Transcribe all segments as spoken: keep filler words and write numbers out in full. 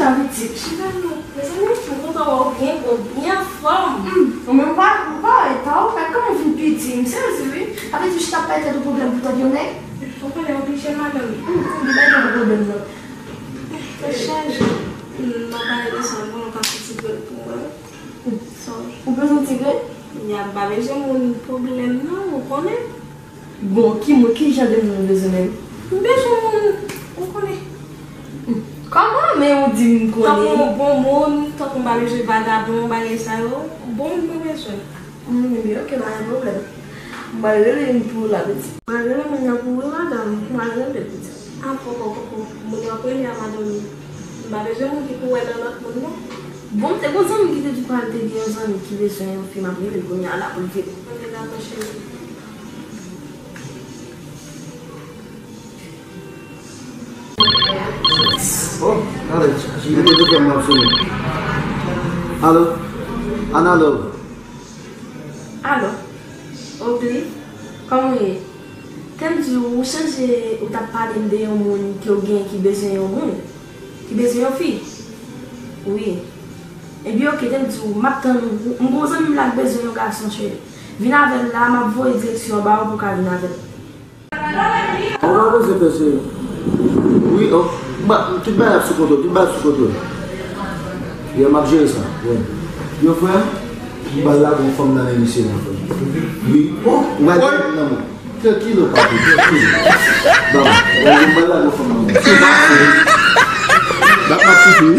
Sa pitit. Chita non. Mezanmi, m kontan wè w byen gwo, byen anfòm. Hmm, ou menm pa, ou pa wè tan ou, gad kòman w vin piti. M sezi wi. Sa vle di w chita bay tèt ou pwoblèm pou tèt yon nèg? Ou konnen oblije madanm. Hmm, ou bay tèt ou pwoblèm non. Tèt chaje. Hmm, m ap pale de sa, bon, ou ka fè ti grenn pou mwen. Hmm. Sorry. Ou bezwen ti grenn? Ya, m pa bezwen moun pwoblèm non, ou konnen. Bon, ki moun, ki jan de moun ou bezwen menm? M bezwen moun, ou konnen. Hmm. Kòman? Men ou di m konnen. Tankou yon bon moun, tankou m pa bezwen vagabon, bagay sa yo. Bon moun mwen bezwen. Hmm, ebyen, ok, pa gen pwoblèm. M pral rele youn pou ou la, pitit. M pral rele moun nan pou ou, wi, madanm. M pral rele, pitit. A, poko, poko. Moun w ap rele a pa dòmi. M pa bezwen moun ki pou wè nan lòt moun, non. Bon, m te gon zanmi ki te di pral te gen yon zanmi ki bezwen yon fi, m ap rele l kounye a la pou l vini. Ok, dakò, cheri. Oh, gade, mete tou kè m ap sone. Alo? Ana Love. Alo? Ogli? Kòman w ye? Te m di w, ou chanje, ou t ap pale m de yon moun ke w gen ki bezwen yon moun, ki bezwen yon fi. Wi. Ebyen, ok, te m di w, m ap tann ou. M gon zanmi m la k bezwen yon gason, cheri. Vin avè l la, m ap voye direksyon an ba ou pou w ka vin avè l. Ou pa bezwen fè se. Wi, oh, ba, tout bagay ap sou kontwòl, tout bagay ap sou kontwòl. Yo, m ap jere sa, wi. Yo, frè, m pral lage yon fanm nan men misye la, frè. Wi. Oh, ou pral jere nan men. Trankil, papi, trankil. Bon, m pral lage yon fanm nan men. Dat m ap soufri.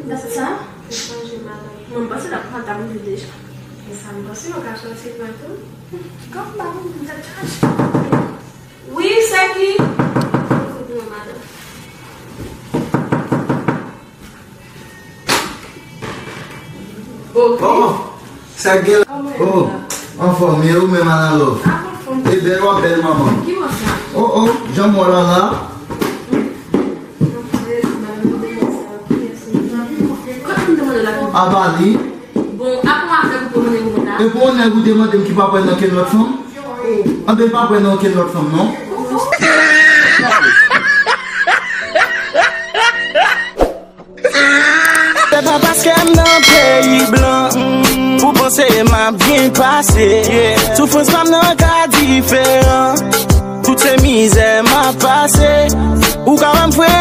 Dat sa? Mwen panse l ap pran dam li deja. E sa m panse, yon gason se pran tou. Kòm ba mwen, m tèt chaje. Wi, se ki? Kote mwen, madanm? Oh, sa k gen la? Oh, anfòm, ye ou menm, Ana Love? E bèl w ap bèl, manman. Oh, oh, jan m wè w la la. Apa li? Bon, apa w ap fè pou pran nèg ou la? E pou yon nèg ou te mande m ki pa pran nan kenn lòt fanm? Anben, pa pran nan kenn lòt fanm, non. Se pa paske m nan peyi blan, ou panse m ap byen pase. Soufrans pa m nan ka diferan. Tout se mizè m ap pase. Ou ka wè m fre